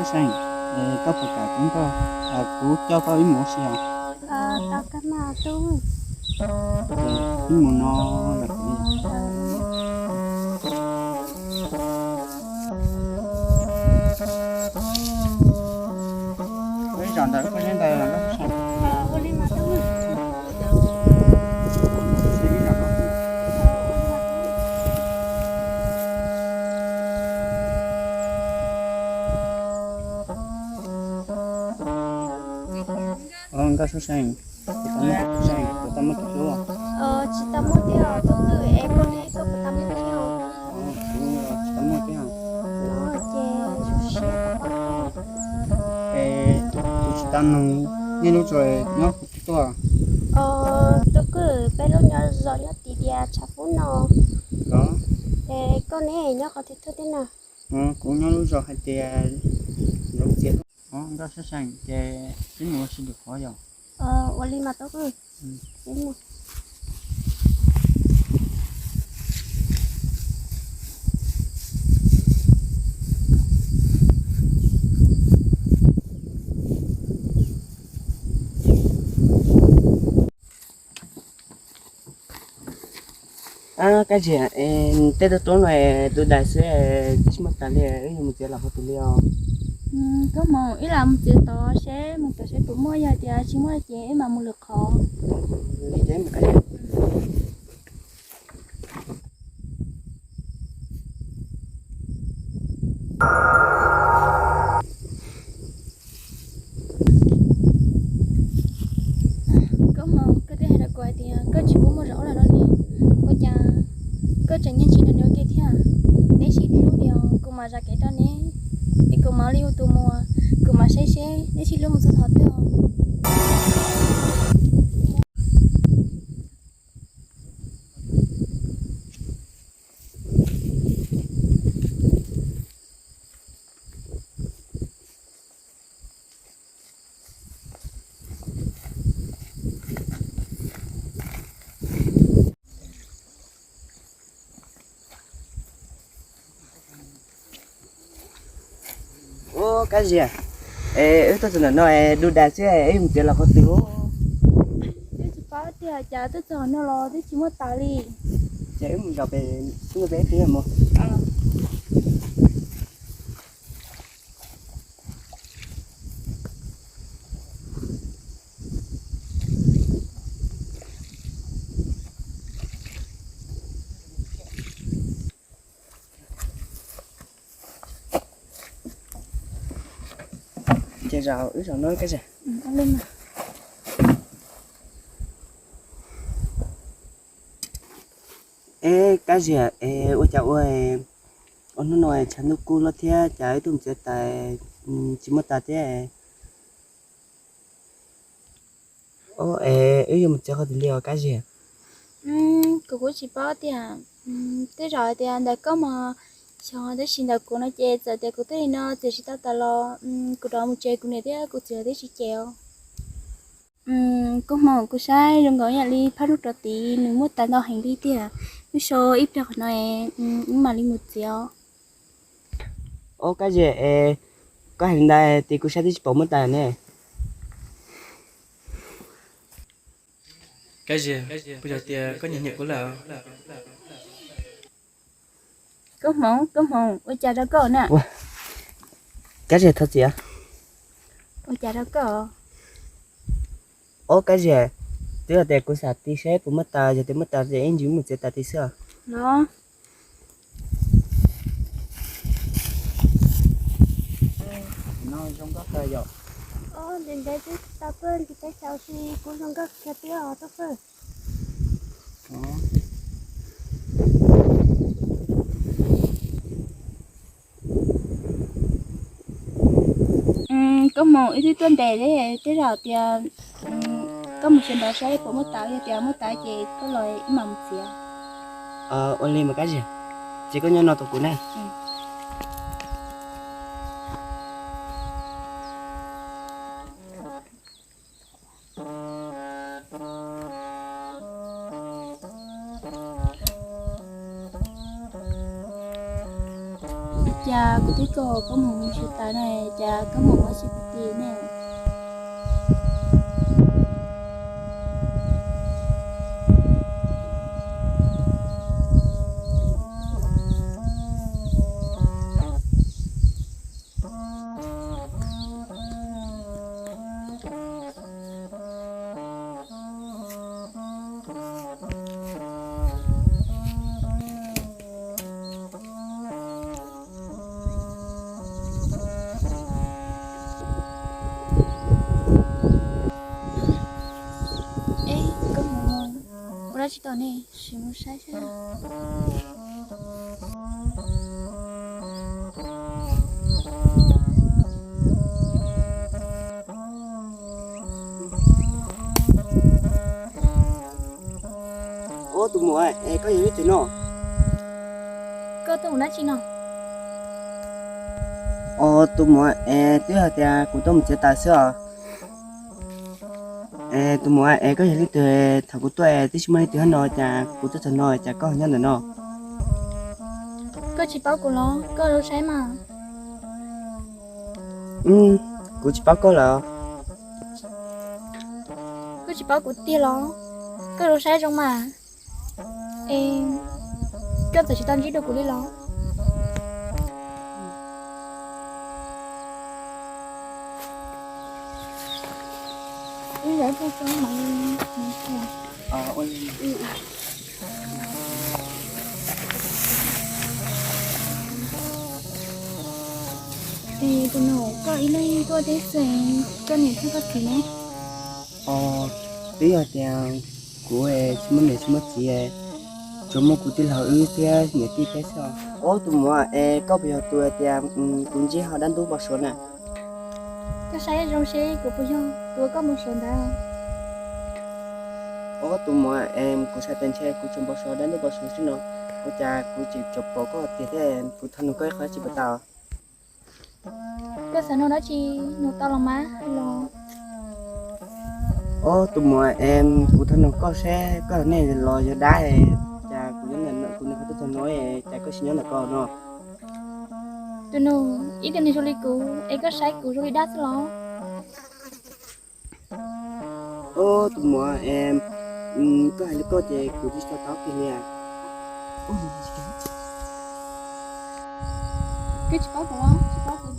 Seej, koj puas kam kuv nrog kuv coj koj wb mus ua si os? Wb mus no los kuv. Ib zaug ntawd koj nyob ntawd los koj Seej. Nkauj Suab Seej, puas tau muaj tus hlub? Tsis tau muaj thiab os, tus twg es koj li koj puas tau muaj thiab os? Kuv tsis tau muaj thiab os. Ces zoo siab. Es kuv tsis tau noog nej lub zos nyob qhov twg tuaj? Tus kwj peb lub nyob zos nyob tim tias tshav fub no. Los? Es koj ne nyob qhov twg tuaj thiab na? Kuv nyob lub zos hais tias Zoov Txias. Nkauj Suab Seej, ces wb mus ua si lwm qhov yom? Ua li mas tau. Kab Ziag, tej tub tub no tus dais xwb, twb tsis muaj tas li, wb yuav mus txiav los qhov twg li os? Koj mus, wb lam mus txiav tod seb, mus tod seb puas muaj, yog tias tsis muaj ces wb mam mus lwm qhov. Li ces mus. Koj mus, koj twb hais rau kuv hais tias koj tsis pub muaj zog ob leeg no li, ua cas koj tseem nyiag ntsis nrog nws ua ke thiab? Neb sib hlub tiag, kuv mam zam kev rau neb, es kuv mam li ua tus muam, kuv mam saib seb neb sib hlub mus txog thaum twg. Ub, Kab Ziag, es wb tuaj txog ntawm no es du das xwb, wb mus txiav los qhov twg? Twb tsis paub tias cas tuaj txog no los twb tsis muaj tas li. Ces wb mus zaum pem tuaj pem ib pliag mus. Ces zaum wb zaum no Kab Ziag. Eb, Kab Ziag, es ua cas ua, ua hnub no tshav ntuj kub loj thiab cas wb tuaj mus txiav tas tsis muaj tas thiab? Wb yuav mus txiav qhov twg li os Kab Ziag? Kuv kuj tsis paub tias, tej zaum hais tias ntawm koj mas xyov, tab sis ntawm kuv no ces txawm tias kuv twb li no txiav tsis tau tas los kuv rov mus tsev, kuv niam thiab kuv txiv lawv twb tsis cem os. Koj hmoov, kuv saib zoo nkaus ib yam li phab lub rov tid nws muaj tas ntau heev li tiag. Wb so ib pliag qhov no es wb mam li mus txiav os. Ob, Kab Ziag, es koj hais li ntawd ces kuv saib twb tsis pom muaj tas ne. Kab Ziag, puas yog tias koj nyiam nyiam kuv lawm? Koj hmoov, koj hmoov, ua cas rau koj na? Kab Ziag, thov txim. Ua cas rau koj? Ob, Kab Ziag, twb yog tias kuv xav ti seb puas muaj tas, yog tias muaj tas ces ib ntsis mus txiav tas ti xwb os. Los. No zoo nkauj kawg yom. Ntev ntev twb tau tuaj ntsis peb xyoo, kuv zoo nkauj kiag twb os Tub Fwj. Koj mus ib twb tuaj ntev li, tej zaum tias koj mus sawv ntawd saib puas muaj tas, yog tias muaj tas ces koj los ib mam mus txiav. Ua li mas Kab Ziag, ces koj nyob no tos kuv na. Cas kuv twb kom koj mus mus tsis tas na, cas koj mus mus tsis tas ne? Eb, koj mus ua dab tsi tom ne? Sim mus saib saib. Ob, tus muam, es koj yog leej twg no? Koj tuaj mus dab tsi no? Os, tus muam, es twb hais tias kuv tuaj mus txiav taws xwb os. Es tus muam, es koj yog leej twg? Thaum kuv tuaj es twb tsis muaj leej twg hab no, cas kuv tuaj txog no cas koj nyob ntawm no? Koj tsis paub kuv los? Koj zoo saib mas. Kuv tsis paub koj lawm. Koj tsis paub kuv tiag los? Koj zoo saib zoo mas. Es koj txawm tsis tau ntsib dua kuv li los? Es tus nus, koj ib leeg tuaj teb xeem, koj niam thiab koj txiv ne? Os, twb yog tias kuv tsis muaj niam tsis muaj txiv, tsuas muaj kuv tij laug wb thiab niam tij peb xwb os. Ob, tus muam, es koj puas yog tus hais tias kuv ntsib hauv dab ntub npau suav na? Koj saib zoo seb kuv puas yog tus uas koj npau suav ntawd. Ob, tus muam, es kuv xav tias ntshe kuv tsuas npau suav dab ntub npau suav xwb no, ua cas kuv tseem tsuas pom koj tiag thiab, kuv thov nug koj ib qho tsis puas tau? Koj xav nug dab tsi nug tau los mas hais los. Ob, tus muam, es kuv thov nug koj seb koj yog neeg los yog dab, cas kuv nyob ntawm no, kuv nyob qhov twg txog no, cas koj tsis nyob ntawm ko no? Tus nus, ib tug neeg zoo li kuv es koj saib kuv zoo li dab xwb los? Ob, tus muam, es koj hais li koj ces kuv twb tsis tau taub kiag li. Koj tsis paub kuv los? Tsis paub kuv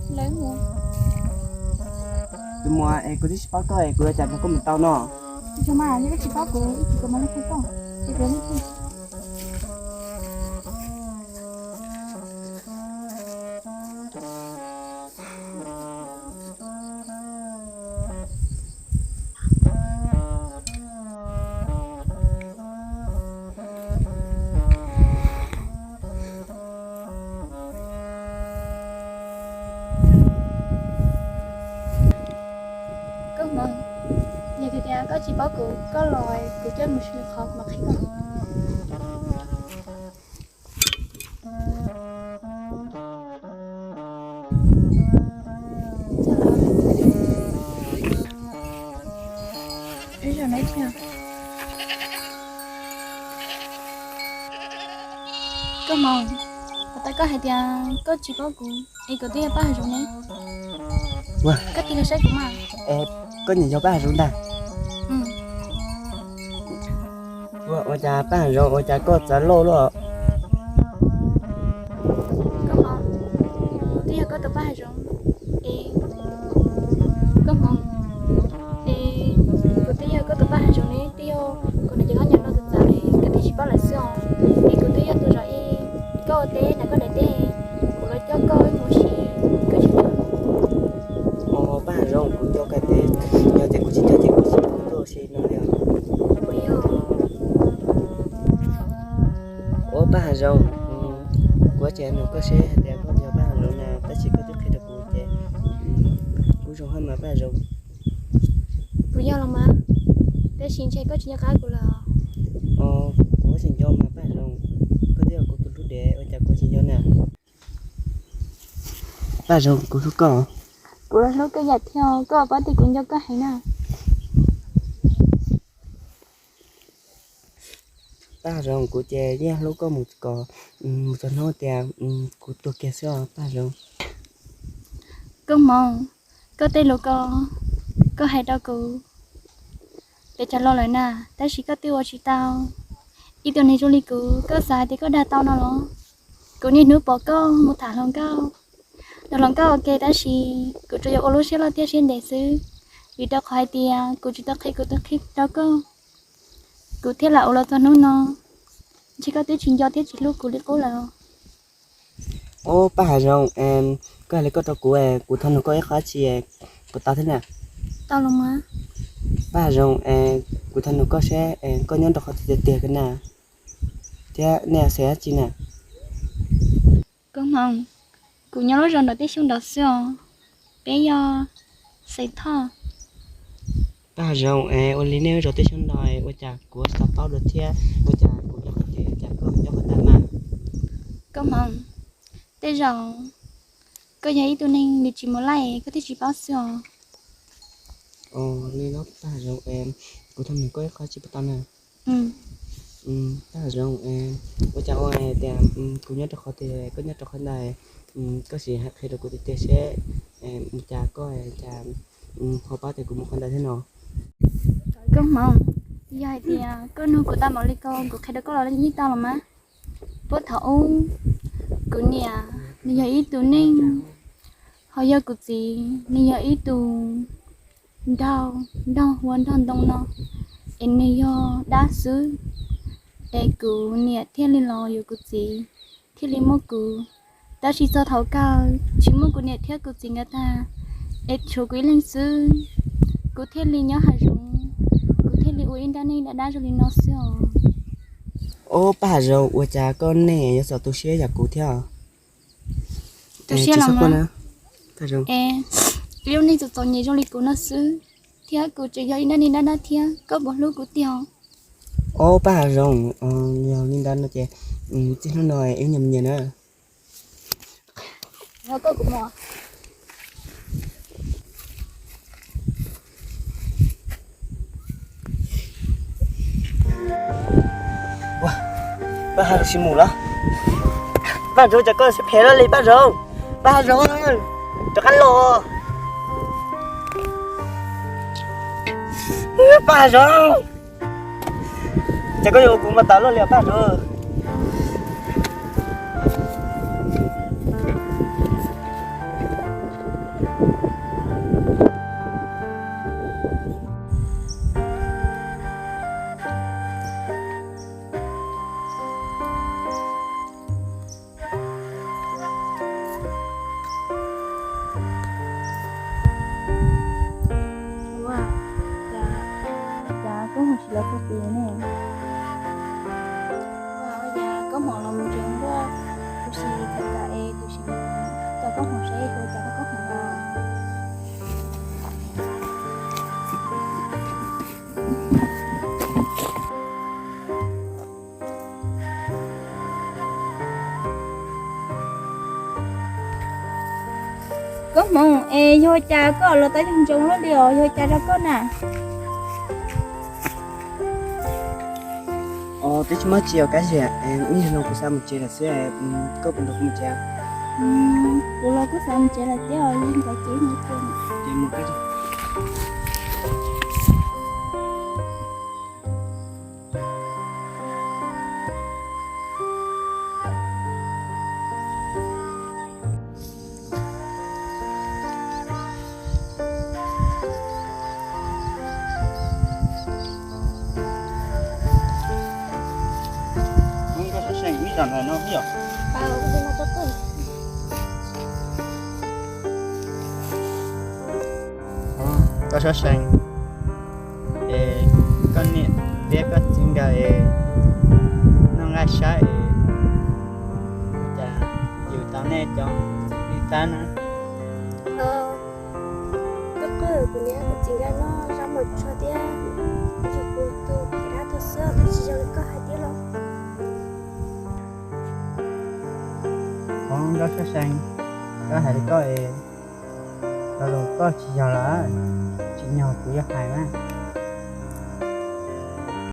ces lawv mus. Tus muam, es kuv twb tsis paub koj es kuv yuav cas nrog koj mus tau no? Tsis tshua mas, yog koj tsis paub kuv, ib chim kuv mam li qhia koj, es kuv li. Koj Hmoob, yog tias koj tsis paub kuv, koj los kuv coj mus saib lwm qhov kuv mam qhia koj. Koj Hmoob, puas tas koj hais tias koj tsis paub kuv es kuv twb yog Paj Hav Zoov ne? Koj tig los saib kuv mas. Koj niam yog Paj Hav Zoov ntag. Ua cas Paj Hav Zoov, ua cas koj txawv loj luaj? Koj Hmoob, kuv twb yog koj tus Paj Hav Zoov. Es koj Hmoob, es kuv twb yog koj tus Paj Hav Zoov ne, twb yog kuv niam ces koj nyob no tus txawv es koj twb tsis paub lawm xwb os. Es kuv twb yog tus zov ib koj ua teb nram koj daim teb, kuv los coj koj mus si, koj tsis paub. Os, Paj Hav Zoov, kuv nco koj tias, yog tias kuv tsis nco ces kuv tsis tuaj si no li os. Ua Paj Hav Zoov, kuv tseem nug koj seb hais tias koj yog Paj Hav Zoov na, tab sis koj twb qhia rau kuv ces kuv zoo hab mas Paj Hav Zoov. Kuv yog los mas, tab sis ntshe koj tsis nco qab kuv lawm. Os, kuv tseem nco mas Paj Hav Zoov, koj twb yog kuv tus hlub dev ua cas kuv tsis nco na. Paj Hav Zoov, kuv hlub koj. Kuv los hlub koj yam thiab, koj puas paub tias kuv nco koj heev na. Paj Hav Zoov, kuv ces yeej hlub koj mus kom, mus txog hnub tias kuv tuag kiag xwb os Paj Hav Zoov. Koob Hmoov, koj tej lus ko koj hais rau kuv pes tsawg los lawm na, tab sis koj twb ua tsis tau. Ib tug neeg zoo li kuv, koj xav hais tias koj dag tau no los? Kuv niaj hnub pom koj mus tham hluas nkauj, nrog hluas nkauj ua ke, tab sis kuv tsuas yog ua lub siab loj thiab siab ntev xwb, vim rau qhov hais tias kuv tsis tau qhia kuv tus kheej rau koj, kuv thiaj lam ua los txog hnub no. Ntshe koj twb tsis nco thiab tsis hlub kuv li qub lawm. Ub, Paj Hav Zoov, koj hais li koj rau kuv, kuv thov nug koj ib qho dab tsi puas tau thiab na? Tau los mas. Paj Hav Zoov, kuv thov nug koj seb koj nyob rau qhov twg tiag tiag na, thiab nej xeem dab tsi na? Koob Hmoov, kuv nyob lub zos nram tej xyoob nrad xwb os. Peb yog xeem Thoj. Paj Hav Zoov, ua li nej lub zos tej xyoob nrad ua cas kuv tsis tau paub dua thiab, ua cas kuv nyob qhov twg, cas koj nyob qhov ntawd mas? Koob Hmoov, tej zaum koj yog ib tug neeg nws tsis mus laij koj thiaj tsis paub xwb os. Ua li los Paj Hav Zoov, kuv thov nug koj ib qho dab tsi puas tau na? Paj Hav Zoov, ua cas ua tias kuv nyob rau qhov twg koj nyob rau qhov ntawd, koj sim qhia rau kuv tiag tiag seb ua cas koj cas ho paub tias kuv mus qhov ntawd thiab no? Koob Hmoov, yog hais tias koj nug kuv tau npaum li ko kuv qhia rau koj los yeej tau los mas. Puag thaum ub, kuv niam nws yog ib tug neeg, ho yog kuv txiv nws yog ib tug nraug, nraug ua nraug ntoo no, es nws yog dab xwb, es kuv niam thiaj li los yuav kuv txiv, thiaj li muab kuv. Tab sis txog thaum kawg tsis muaj kuv niam thiab kuv txiv nkawd tag, es tshuav kuv ib leeg xwb, kuv thiaj li nyob hav zoov, kuv thiaj li ua ib nrab neej dab dab zoo li no xwb os. Ub, Paj Hav Zoov, ua cas koj neeg yuav txom tu siab yam kuv thiab? Tu siab los mas. Lub neej txom txom nyem zoo li kuv no xwb, thiab kuv tseem yog ib nrab neej dab dab thiab, koj puas hlub kuv tiag? Ub, Paj Hav Zoov, yog li ntawd no ces txij hnub no wb nyias mus nyias na. Paj Hav Zoov, tsis mus lawm. Paj Hav Zoov, cas koj siab phem lawm li Paj Hav Zoov? Paj Hav Zoov, rov qab los. Paj Hav Zoov, cas koj yuav ua kuv mas tas loj li os Paj Hav Zoov. Ua, cas, cas Koob Hmoov tsis los txog tid ne? Ua, ua cas Koob Hmoov los mus tsev ntuj, kuv sim tham tham es kuv sim tos Koob Hmoov seb kuv cas Koob Hmoov los. Koob Hmoov, es yog cas koj los tau yog ntsoov luaj li os, yog cas rau koj na? Twb tsis muaj tsi os Kab Ziag, ib zaug no kuv xav mus tsev lawm xwb, koj puas nrog kuv mus tsev? Kuv los kuj xav mus tsev lawm thiab os, ib ntawd ces mus tsev. Ces mus Kab Ziag. Koj sab seem, es koj niam thiab koj txiv nkawd es noj nqaij sab es cas yus tau nej cov li tab na. Koj qwj kuv niam kuv txiv nkawd noj zaj mos tshua thiab yus kuv tus phem dab tuag xwb, koj tsis zoo li koj hais thiab los? Hov Nkauj Sab Seev, koj hais li koj es, los los koj tsis yog lawm, tsim nyog kuv yuav hais na.